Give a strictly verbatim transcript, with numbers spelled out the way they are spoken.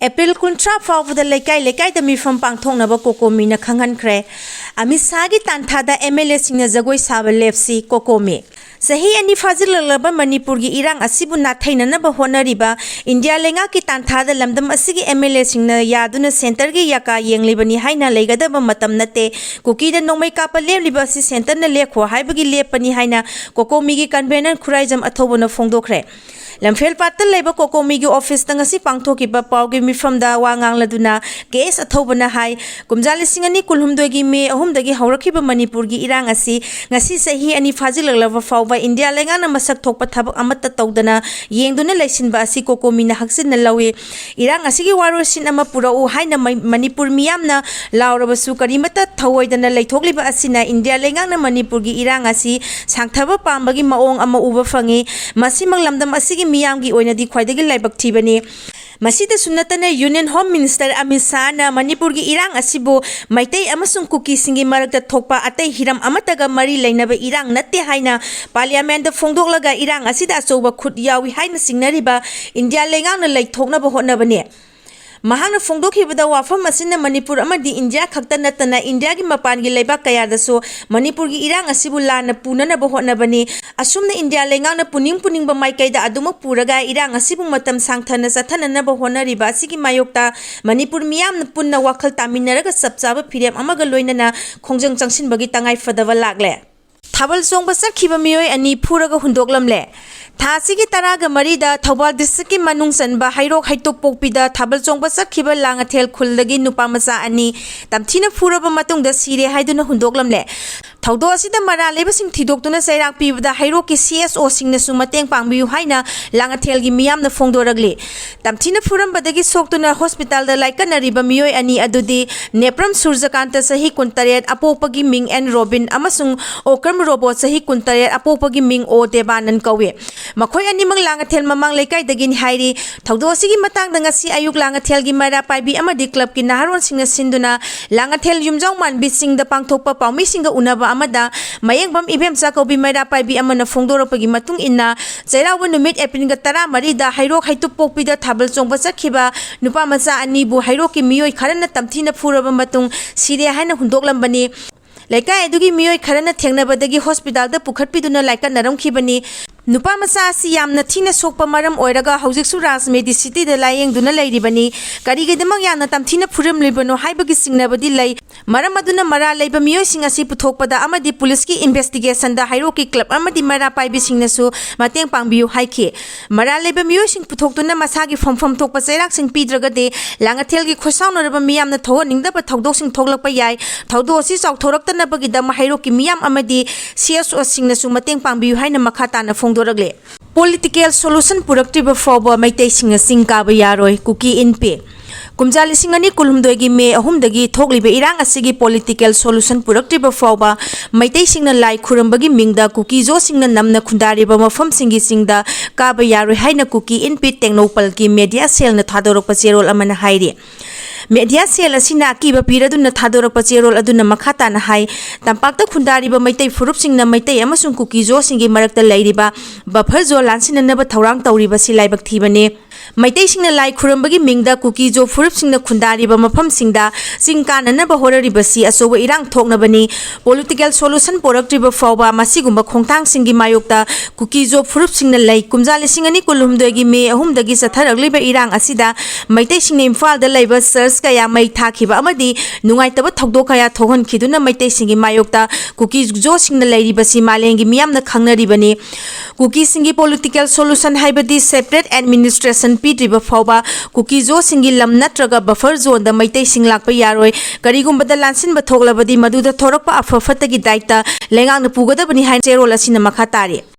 April ꯀꯨꯟꯊ꯭ꯔꯥ ꯐꯥꯎꯕꯗ ꯂꯩꯀꯥꯏ ꯂꯩꯀꯥꯏꯗ ꯃꯤꯐꯝ ꯄꯥꯡꯊꯣꯛꯅꯕ ꯀꯣꯀꯣꯃꯤꯅ ꯈꯪꯍꯟꯈ꯭ꯔꯦ꯫ ꯑꯃꯤꯠ ꯁꯥꯍꯒꯤ ꯇꯥꯟꯊꯥꯗ ꯑꯦꯝ ꯑꯦꯜ ꯑꯦꯁꯤꯡꯅ ꯖꯒꯣꯏ ꯁꯥꯕ ꯂꯦꯞꯁꯤ, ꯀꯣꯀꯣꯃꯤ꯫ ꯆꯍꯤ ꯑꯅꯤ ꯐꯥꯖꯤꯜꯂꯛꯂꯕ ꯃꯅꯤꯄꯨꯔꯒꯤ ꯏꯔꯥꯡ ꯑꯁꯤꯕꯨ ꯅꯥꯊꯩꯅꯅꯕ ꯍꯣꯠꯅꯔꯤꯕ ꯏꯟꯗꯤꯌꯥ ꯂꯩꯉꯥꯛꯀꯤ ꯇꯥꯟꯊꯥꯗ ꯂꯝꯗꯝ ꯑꯁꯤꯒꯤ ꯑꯦꯝ ꯑꯦꯜ ꯑꯦꯁꯤꯡꯅ ꯌꯥꯗꯨꯅ ꯁꯦꯟꯇꯔꯒꯤ ꯌꯥꯀꯥ ꯌꯦꯡꯂꯤꯕꯅꯤ ꯍꯥꯏꯅ ꯂꯩꯒꯗꯕ ꯃꯇꯝ ꯅꯠꯇꯦ꯫ ꯀꯨꯀꯤꯗ ꯅꯣꯡꯃꯩ ꯀꯥꯞꯄ ꯂꯦꯞꯂꯤꯕ ꯑꯁꯤ ꯁꯦꯟꯇꯔꯅ ꯂꯦꯞꯈꯣ ꯍꯥꯏꯕꯒꯤ ꯂꯦꯞꯄꯅꯤ ꯍꯥꯏꯅ ꯀꯣꯀꯣꯃꯤꯒꯤ ꯀꯟꯚꯦꯅꯔ ꯈꯨꯔꯥꯏꯖꯝ ꯑꯊꯧꯕꯅ ꯐꯣꯡꯗꯣꯛꯈ꯭ꯔꯦ꯫ ꯂꯝꯐꯦꯜꯄꯥꯠꯇ ꯂꯩꯕ ꯀꯣꯀꯣꯃꯤꯒꯤ ꯑꯣꯐꯤꯁꯇ ꯉꯁꯤ ꯄꯥꯡꯊꯣꯛꯈꯤꯕ ꯄꯥꯎꯒꯤ ꯃꯤꯐꯝꯗ ꯋꯥ ꯉꯥꯡꯂꯗꯨꯅ ꯀꯦ ꯑꯦꯁ ꯑꯊꯧꯕꯅ ꯍꯥꯏ, ꯀꯨꯝꯖꯥ ꯂꯤꯁꯤꯡ ꯑꯅꯤ ꯀꯨꯟꯍꯨꯝꯗꯣꯏꯒꯤ ꯃꯦ ꯑꯍꯨꯝꯗꯒꯤ ꯍꯧꯔꯛꯈꯤꯕ ꯃꯅꯤꯄꯨꯔꯒꯤ ꯏꯔꯥꯡ ꯑꯁꯤ ꯉꯁꯤ ꯆꯍꯤ ꯑꯅꯤ ꯐꯥꯖꯤꯜꯂꯛꯂꯕ ꯐꯥꯎꯕ ꯏꯟꯗꯤꯌꯥ ꯂꯩꯉꯥꯛꯅ ꯃꯁꯛ ꯊꯣꯛꯄ ꯊꯕꯛ ꯑꯃꯠꯇ ꯇꯧꯗꯅ ꯌꯦꯡꯗꯨꯅ ꯂꯩꯁꯤꯟꯕ ꯑꯁꯤ ꯀꯣꯀꯣꯃꯤꯅ ꯍꯛꯆꯤꯟꯅ ꯂꯧꯏ꯫ ꯏꯔꯥꯡ ꯑꯁꯤꯒꯤ ꯋꯥꯔꯣꯏꯁꯤꯟ ꯑꯃ ꯄꯨꯔꯛꯎ ꯍꯥꯏꯅ ꯃꯩ-, ꯃꯅꯤꯄꯨꯔ ꯃꯤꯌꯥꯝꯅ ꯂꯥꯎꯔꯕꯁꯨ ꯀꯔꯤꯃꯠꯇ ꯊꯧꯑꯣꯏꯗꯅ ꯂꯩꯊꯣꯛꯂꯤꯕ ꯑꯁꯤꯅ ꯏꯟꯗꯤꯌꯥ ꯂꯩꯉꯥꯛꯅ ꯃꯅꯤꯄꯨꯔꯒꯤ ꯏꯔꯥꯡ ꯑꯁꯤ ꯁꯥꯡꯊꯕ ꯄꯥꯝꯕꯒꯤ ꯃꯑꯣꯡ ꯑꯃ ꯎꯕ ꯐꯪꯏ꯫ ꯃꯁꯤꯃꯛ ꯂꯝꯗꯝ ꯑꯁꯤꯒꯤ ꯃꯤꯌꯥꯝꯒꯤ ꯑꯣꯏꯅꯗꯤ ꯈ꯭ꯋꯥꯏꯗꯒꯤ ꯂꯥꯏꯕꯛ ꯊꯤꯕꯅꯤ꯫ ꯃꯁꯤꯗꯁꯨ ꯅꯠꯇꯅ ꯌꯨꯅꯤꯌꯟ ꯍꯣꯝ ꯃꯤꯅꯤꯁꯇꯔ ꯑꯃꯤꯠ ꯁꯥꯍꯅ ꯃꯅꯤꯄꯨꯔꯒꯤ ꯏꯔꯥꯡ ꯑꯁꯤꯕꯨ ꯃꯩꯇꯩ ꯑꯃꯁꯨꯡ ꯀꯨꯀꯤꯁꯤꯡꯒꯤ ꯃꯔꯛꯇ ꯊꯣꯛꯄ ꯑꯇꯩ ꯍꯤꯔꯝ ꯑꯃꯠꯇꯒ ꯃꯔꯤ ꯂꯩꯅꯕ ꯏꯔꯥꯡ ꯅꯠꯇꯦ ꯍꯥꯏꯅ ꯄꯥꯔꯂꯤꯌꯥꯃꯦꯟꯗ ꯐꯣꯡꯗꯣꯛꯂꯒ ꯏꯔꯥꯡ ꯑꯁꯤꯗ ꯑꯆꯧꯕ ꯈꯨꯠ ꯌꯥꯎꯏ ꯍꯥꯏꯅ ꯆꯤꯡꯅꯔꯤꯕ ꯏꯟꯗꯤꯌꯥ ꯂꯩꯉꯥꯛꯅ ꯂꯩꯊꯣꯛꯅꯕ ꯍꯣꯠꯅꯕꯅꯤ꯫ ꯃꯍꯥꯛꯅ ꯐꯣꯡꯗꯣꯛꯈꯤꯕꯗ ꯋꯥꯐꯝ ꯑꯁꯤꯅ ꯃꯅꯤꯄꯨꯔ ꯑꯃꯗꯤ ꯏꯟꯗꯤꯌꯥ ꯈꯛꯇ ꯅꯠꯇꯅ ꯏꯟꯗꯤꯌꯥꯒꯤ ꯃꯄꯥꯟꯒꯤ ꯂꯩꯕꯥꯛ ꯀꯌꯥꯗꯁꯨ ꯃꯅꯤꯄꯨꯔꯒꯤ ꯏꯔꯥꯡ ꯑꯁꯤꯕꯨ ꯂꯥꯟꯅ ꯄꯨꯅꯅꯕ ꯍꯣꯠꯅꯕꯅꯤ꯫ ꯑꯁꯨꯝꯅ ꯏꯟꯗꯤꯌꯥ ꯂꯩꯉꯥꯛꯅ ꯄꯨꯅꯤꯡ ꯄꯨꯅꯤꯡꯕ ꯃꯥꯏꯀꯩꯗ ꯑꯗꯨꯃꯛ ꯄꯨꯔꯒ ꯏꯔꯥꯡ ꯑꯁꯤꯕꯨ ꯃꯇꯝ ꯁꯥꯡꯊꯅ ꯆꯠꯊꯅꯅꯕ ꯍꯣꯠꯅꯔꯤꯕ ꯑꯁꯤꯒꯤ ꯃꯥꯌꯣꯛꯇ ꯃꯅꯤꯄꯨꯔ ꯃꯤꯌꯥꯝꯅ ꯄꯨꯟꯅ ꯋꯥꯈꯜ ꯇꯥꯃꯤꯟꯅꯔꯒ ꯆꯞ ꯆꯥꯕ ꯐꯤꯔꯦꯞ ꯑꯃꯒ ꯂꯣꯏꯅꯅ ꯈꯣꯡꯖꯪ ꯆꯪꯁꯤꯟꯕꯒꯤ ꯇꯉꯥꯏ ꯐꯗꯕ ꯂꯥꯛꯂꯦ꯫ ꯊꯥꯕꯜ ꯆꯣꯡꯕ ꯆꯠꯈꯤꯕ ꯃꯤꯑꯣꯏ ꯑꯅꯤ ꯐꯨꯔꯒ ꯍꯨꯟꯗꯣꯛꯂꯝꯂꯦ꯫ ꯊꯥ ꯑꯁꯤꯒꯤ ꯇꯔꯥꯒ ꯃꯔꯤꯗ ꯊꯧꯕꯥꯜ ꯗꯤꯁꯇ꯭ꯔꯤꯛꯀꯤ ꯃꯅꯨꯡ ꯆꯟꯕ ꯍꯩꯔꯣꯛ ꯍꯩꯇꯨꯞꯄꯣꯛꯄꯤꯗ ꯊꯥꯕꯜ ꯆꯣꯡꯕ ꯆꯠꯈꯤꯕ ꯂꯥꯡꯉꯊꯦꯜ ꯈꯨꯜꯗꯒꯤ ꯅꯨꯄꯥ ꯃꯆꯥ ꯑꯅꯤ ꯇꯝꯊꯤꯅ ꯐꯨꯔꯕ ꯃꯇꯨꯡꯗ ꯁꯤꯔꯦ ꯍꯥꯏꯗꯨꯅ ꯍꯨꯟꯗꯣꯛꯂꯝꯂꯦ꯫ ꯊꯧꯗꯣꯛ ꯑꯁꯤꯗ ꯃꯔꯥꯜ ꯂꯩꯕꯁꯤꯡ ꯊꯤꯗꯣꯛꯇꯨꯅ ꯆꯩꯔꯥꯛ ꯄꯤꯕꯗ ꯍꯩꯔꯣꯛꯀꯤ ꯁꯤ ꯑꯦꯁ ꯑꯣꯁꯤꯡꯅꯁꯨ ꯃꯇꯦꯡ ꯄꯥꯡꯕꯤꯌꯨ ꯍꯥꯏꯅ ꯂꯥꯡꯉꯊꯦꯜꯒꯤ ꯃꯤꯌꯥꯝꯅ ꯐꯣꯡꯗꯣꯔꯛꯂꯤ꯫ ꯇꯝꯊꯤꯅ ꯐꯨꯔꯝꯕꯗꯒꯤ ꯁꯣꯛꯇꯨꯅ ꯍꯣꯁꯄꯤꯇꯥꯜꯗ ꯂꯥꯏꯀꯠꯅꯔꯤꯕ ꯃꯤꯑꯣꯏ ꯑꯅꯤ ꯑꯗꯨꯗꯤ ꯅꯦꯄ꯭ꯔꯝ ꯁꯨꯔꯖꯀꯥꯟꯇ, ꯆꯍꯤ ꯀꯨꯟꯇꯔꯦꯠ, ꯑꯄꯣꯛꯄꯒꯤ ꯃꯤꯡ ꯑꯦꯟ ꯔꯣꯕꯤꯟ, ꯑꯃꯁꯨꯡ ꯑꯣꯀ꯭ꯔꯝ ꯔꯣꯕꯣ, ꯆꯍꯤ ꯀꯨꯟꯇꯔꯦꯠ, ꯑꯄꯣꯛꯄꯒꯤ ꯃꯤꯡ ꯑꯣ ꯗꯦꯕꯥꯅꯟ ꯀꯧꯏ꯫ ꯃꯈꯣꯏ ꯑꯅꯤꯃꯛ ꯂꯥꯡꯉꯊꯦꯜ ꯃꯃꯥꯡ ꯂꯩꯀꯥꯏꯗꯒꯤꯅꯤ ꯍꯥꯏꯔꯤ꯫ ꯊꯧꯗꯣꯛ ꯑꯁꯤꯒꯤ ꯃꯇꯥꯡꯗ ꯉꯁꯤ ꯑꯌꯨꯛ ꯂꯥꯡꯉꯊꯦꯜꯒꯤ ꯃꯩꯔꯥ ꯄꯥꯏꯕꯤ ꯑꯃꯗꯤ ꯀ꯭ꯂꯕꯀꯤ ꯅꯍꯥꯔꯣꯜꯁꯤꯡꯅ ꯁꯤꯟꯗꯨꯅ ꯂꯥꯡꯉꯊꯦꯜ ꯌꯨꯝꯖꯥꯎ ꯃꯥꯟꯕꯤ ꯆꯤꯡꯗ ꯄꯥꯡꯊꯣꯛꯄ ꯄꯥꯎꯃꯤꯁꯤꯡꯒ ꯎꯅꯕ ꯑꯃꯗ ꯃꯌꯦꯡꯕꯝ ꯏꯕꯦꯝꯆꯥ ꯀꯧꯕꯤ ꯃꯩꯔꯥ ꯄꯥꯏꯕꯤ ꯑꯃꯅ ꯐꯣꯡꯗꯣꯔꯛꯄꯒꯤ ꯃꯇꯨꯡ ꯏꯟꯅ, ꯆꯩꯔꯥꯎꯕ ꯅꯨꯃꯤꯠ ꯑꯦꯄ꯭ꯔꯤꯜꯒ ꯇꯔꯥꯃꯔꯤꯗ ꯍꯩꯔꯣꯛ ꯍꯩꯇꯨꯞ ꯄꯣꯛꯄꯤꯗ ꯊꯥꯕꯜ ꯆꯣꯡꯕ ꯆꯠꯈꯤꯕ ꯅꯨꯄꯥ ꯃꯆꯥ ꯑꯅꯤꯕꯨ ꯍꯩꯔꯣꯛꯀꯤ ꯃꯤꯑꯣꯏ ꯈꯔꯅ ꯇꯝꯊꯤꯅ ꯐꯨꯔꯕ ꯃꯇꯨꯡ ꯁꯤꯔꯦ ꯍꯥꯏꯅ ꯍꯨꯟꯗꯣꯛꯂꯝꯕꯅꯤ꯫ ꯂꯩꯀꯥꯏ ꯑꯗꯨꯒꯤ ꯃꯤꯑꯣꯏ ꯈꯔꯅ ꯊꯦꯡꯅꯕꯗꯒꯤ ꯍꯣꯁꯄꯤꯇꯥꯜꯗ ꯄꯨꯈꯠꯄꯤꯗꯨꯅ ꯂꯥꯏꯀꯠꯅꯔꯝꯈꯤꯕꯅꯤ꯫ ꯅꯨꯄꯥ ꯃꯆꯥ ꯑꯁꯤ ꯌꯥꯝꯅ ꯊꯤꯅ ꯁꯣꯛꯄ ꯃꯔꯝ ꯑꯣꯏꯔꯒ ꯍꯧꯖꯤꯛꯁꯨ ꯔꯥꯖ ꯃꯦꯗꯤꯁꯤꯇꯤꯗ ꯂꯥꯌꯦꯡꯗꯨꯅ ꯂꯩꯔꯤꯕꯅꯤ꯫ ꯀꯔꯤꯒꯤꯗꯃꯛ ꯌꯥꯝꯅ ꯇꯝꯊꯤꯅ ꯐꯨꯔꯝꯂꯤꯕꯅꯣ ꯍꯥꯏꯕꯒꯤ ꯆꯤꯡꯅꯕꯗꯤ ꯂꯩ꯫ ꯃꯔꯝ ꯑꯗꯨꯅ ꯃꯔꯥꯜ ꯂꯩꯕ ꯃꯤꯑꯣꯏꯁꯤꯡ ꯑꯁꯤ ꯄꯨꯊꯣꯛꯄꯗ ꯑꯃꯗꯤ ꯄꯨꯂꯤꯁꯀꯤ ꯏꯟꯚꯦꯁꯇꯤꯒꯦꯁꯟꯗ ꯍꯩꯔꯣꯛꯀꯤ ꯀ꯭ꯂꯕ ꯑꯃꯗꯤ ꯃꯩꯔꯥ ꯄꯥꯏꯕꯤꯁꯤꯡꯅꯁꯨ ꯃꯇꯦꯡ ꯄꯥꯡꯕꯤꯌꯨ ꯍꯥꯏꯈꯤ꯫ ꯃꯔꯥꯜ ꯂꯩꯕ ꯃꯤꯑꯣꯏꯁꯤꯡ ꯄꯨꯊꯣꯛꯇꯨꯅ ꯃꯁꯥꯒꯤ ꯐꯝꯐꯝ ꯊꯣꯛꯄ ꯆꯩꯔꯥꯛꯁꯤꯡ ꯄꯤꯗ꯭ꯔꯒꯗꯤ ꯂꯥꯡꯉꯊꯦꯜꯒꯤ ꯈꯣꯏꯁꯥꯎꯅꯔꯕ ꯃꯤꯌꯥꯝꯅ ꯊꯣꯛꯍꯟꯅꯤꯡꯗꯕ ꯊꯧꯗꯣꯛꯁꯤꯡ ꯊꯣꯛꯂꯛꯄ ꯌꯥꯏ꯫ ꯊꯧꯗꯣꯛ ꯑꯁꯤ ꯆꯥꯎꯊꯣꯔꯛꯇꯅꯕꯒꯤꯗꯃꯛ ꯍꯩꯔꯣꯛꯀꯤ ꯃꯤꯌꯥꯝ ꯑꯃꯗꯤ ꯁꯤ ꯑꯦꯁ ꯑꯣꯁꯤꯡꯅꯁꯨ ꯃꯇꯦꯡ ꯄꯥꯡꯕꯤꯌꯨ ꯍꯥꯏꯅ ꯃꯈꯥ ꯇꯥꯅ ꯐꯣꯡꯗꯣꯔꯛꯂꯦ꯫ ꯄꯣꯂꯤꯇꯤꯀꯦꯜ ꯁꯣꯂꯨꯁꯟ ꯄꯨꯔꯛꯇ꯭ꯔꯤꯕ ꯐꯥꯎꯕ ꯃꯩꯇꯩꯁꯤꯡꯅ ꯆꯤꯡ ꯀꯥꯕ ꯌꯥꯔꯣꯏ, ꯀꯨꯀꯤ ꯏꯟꯄꯤ꯫ ꯀꯨꯝꯖꯥ ꯂꯤꯁꯤꯡ ꯑꯅꯤ ꯀꯨꯟꯍꯨꯝꯗꯣꯏꯒꯤ ꯃꯦ ꯑꯍꯨꯝꯗꯒꯤ ꯊꯣꯛꯂꯤꯕ ꯏꯔꯥꯡ ꯑꯁꯤꯒꯤ ꯄꯣꯂꯤꯇꯤꯀꯦꯜ ꯁꯣꯂꯨꯁꯟ ꯄꯨꯔꯛꯇ꯭ꯔꯤꯕ ꯐꯥꯎꯕ ꯃꯩꯇꯩꯁꯤꯡꯅ ꯂꯥꯏ ꯈꯨꯔꯨꯝꯕꯒꯤ ꯃꯤꯡꯗ ꯀꯨꯀꯤꯖꯣꯁꯤꯡꯅ ꯅꯝꯅ ꯈꯨꯟꯗꯥꯔꯤꯕ ꯃꯐꯝꯁꯤꯡꯒꯤ ꯆꯤꯡꯗ ꯀꯥꯕ ꯌꯥꯔꯣꯏ ꯍꯥꯏꯅ ꯀꯨꯀꯤ ꯏꯟꯄꯤ ꯇꯦꯡꯅꯧꯄꯜꯒꯤ ꯃꯦꯗꯤꯌꯥ ꯁꯦꯜꯅ ꯊꯥꯗꯣꯔꯛꯄ ꯆꯦꯔꯣꯜ ꯑꯃꯅ ꯍꯥꯏꯔꯤ꯫ ꯃꯦꯗꯤꯌꯥ ꯁꯦꯜ ꯑꯁꯤꯅ ꯑꯀꯤꯕ ꯄꯤꯔꯗꯨꯅ ꯊꯥꯗꯣꯔꯛꯄ ꯆꯦꯔꯣꯜ ꯑꯗꯨꯅ ꯃꯈꯥ ꯇꯥꯅ ꯍꯥꯏ, ꯇꯝꯄꯥꯛꯇ ꯈꯨꯟꯗꯥꯔꯤꯕ ꯃꯩꯇꯩ ꯐꯨꯔꯨꯞꯁꯤꯡꯅ ꯃꯩꯇꯩ ꯑꯃꯁꯨꯡ ꯀꯨꯀꯤꯖꯣꯁꯤꯡꯒꯤ ꯃꯔꯛꯇ ꯂꯩꯔꯤꯕ ꯕꯐꯔ ꯖꯣꯟ ꯂꯥꯟꯁꯤꯟꯅꯅꯕ ꯊꯧꯔꯥꯡ ꯇꯧꯔꯤꯕꯁꯤ ꯂꯥꯏꯕꯛ ꯊꯤꯕꯅꯤ꯫ ꯃꯩꯇꯩꯁꯤꯡꯅ ꯂꯥꯏ ꯈꯨꯔꯨꯝꯕꯒꯤ ꯃꯤꯡꯗ ꯀꯨꯀꯤꯖꯣ ꯐꯨꯔꯨꯞꯁꯤꯡꯅ ꯈꯨꯟꯗꯥꯔꯤꯕ ꯃꯐꯝꯁꯤꯡꯗ ꯆꯤꯡ ꯀꯥꯅꯅꯕ ꯍꯣꯠꯅꯔꯤꯕꯁꯤ ꯑꯆꯧꯕ ꯏꯔꯥꯡ ꯊꯣꯛꯅꯕꯅꯤ꯫ ꯄꯣꯂꯤꯇꯤꯀꯦꯜ ꯁꯣꯂꯨꯁꯟ ꯄꯨꯔꯛꯇ꯭ꯔꯤꯕ ꯐꯥꯎꯕ ꯃꯁꯤꯒꯨꯝꯕ ꯈꯣꯡꯊꯥꯡꯁꯤꯡꯒꯤ ꯃꯥꯌꯣꯛꯇ ꯀꯨꯀꯤꯖꯣ ꯐꯨꯔꯨꯞꯁꯤꯡꯅ ꯂꯩ꯫ ꯀꯨꯝꯖꯥ ꯂꯤꯁꯤꯡ ꯑꯅꯤ ꯀꯨꯟꯍꯨꯝꯗꯣꯏꯒꯤ ꯃꯦ ꯑꯍꯨꯝꯗꯒꯤ ꯆꯠꯊꯔꯛꯂꯤꯕ ꯏꯔꯥꯡ ꯑꯁꯤꯗ ꯃꯩꯇꯩꯁꯤꯡꯅ ꯏꯝꯐꯥꯜꯗ ꯂꯩꯕ ꯆꯔꯆ ꯀꯌꯥ ꯃꯩ ꯊꯥꯈꯤꯕ ꯑꯃꯗꯤ ꯅꯨꯡꯉꯥꯏꯇꯕ ꯊꯧꯗꯣꯛ ꯀꯌꯥ ꯊꯣꯛꯍꯟꯈꯤꯗꯨꯅ ꯃꯩꯇꯩꯁꯤꯡꯒꯤ ꯃꯥꯌꯣꯛꯇ ꯀꯨꯀꯤꯖꯣꯁꯤꯡꯅ ꯂꯩꯔꯤꯕꯁꯤ ꯃꯥꯂꯦꯝꯒꯤ ꯃꯤꯌꯥꯝꯅ ꯈꯪꯅꯔꯤꯕꯅꯤ꯫ ꯀꯨꯀꯤꯁꯤꯡꯒꯤ ꯄꯣꯂꯤꯇꯤꯀꯦꯜ ꯁꯣꯂꯨꯁꯟ ꯍꯥꯏꯕꯗꯤ ꯁꯦꯄꯔꯦꯠ ꯑꯦꯗꯃꯤꯅꯤꯁꯇ꯭ꯔꯦꯁꯟ ꯄꯤꯗ꯭ꯔꯤꯕ ꯐꯥꯎꯕ ꯀꯨꯀꯤꯖꯣꯁꯤꯡꯒꯤ ꯂꯝ ꯅꯠꯇ꯭ꯔꯒ ꯕꯐꯔ ꯖꯣꯟꯗ ꯃꯩꯇꯩꯁꯤꯡ ꯂꯥꯛꯄ ꯌꯥꯔꯣꯏ꯫ ꯀꯔꯤꯒꯨꯝꯕꯗ ꯂꯥꯟꯁꯤꯟꯕ ꯊꯣꯛꯂꯕꯗꯤ ꯃꯗꯨꯗ ꯊꯣꯔꯛꯄ ꯑꯐ ꯐꯠꯇꯒꯤ ꯗꯥꯏꯇ ꯂꯩꯉꯥꯛꯅ ꯄꯨꯒꯗꯕꯅꯤ ꯍꯥꯏꯅ ꯆꯦꯔꯣꯜ ꯑꯁꯤꯅ ꯃꯈꯥ ꯇꯥꯔꯤ꯫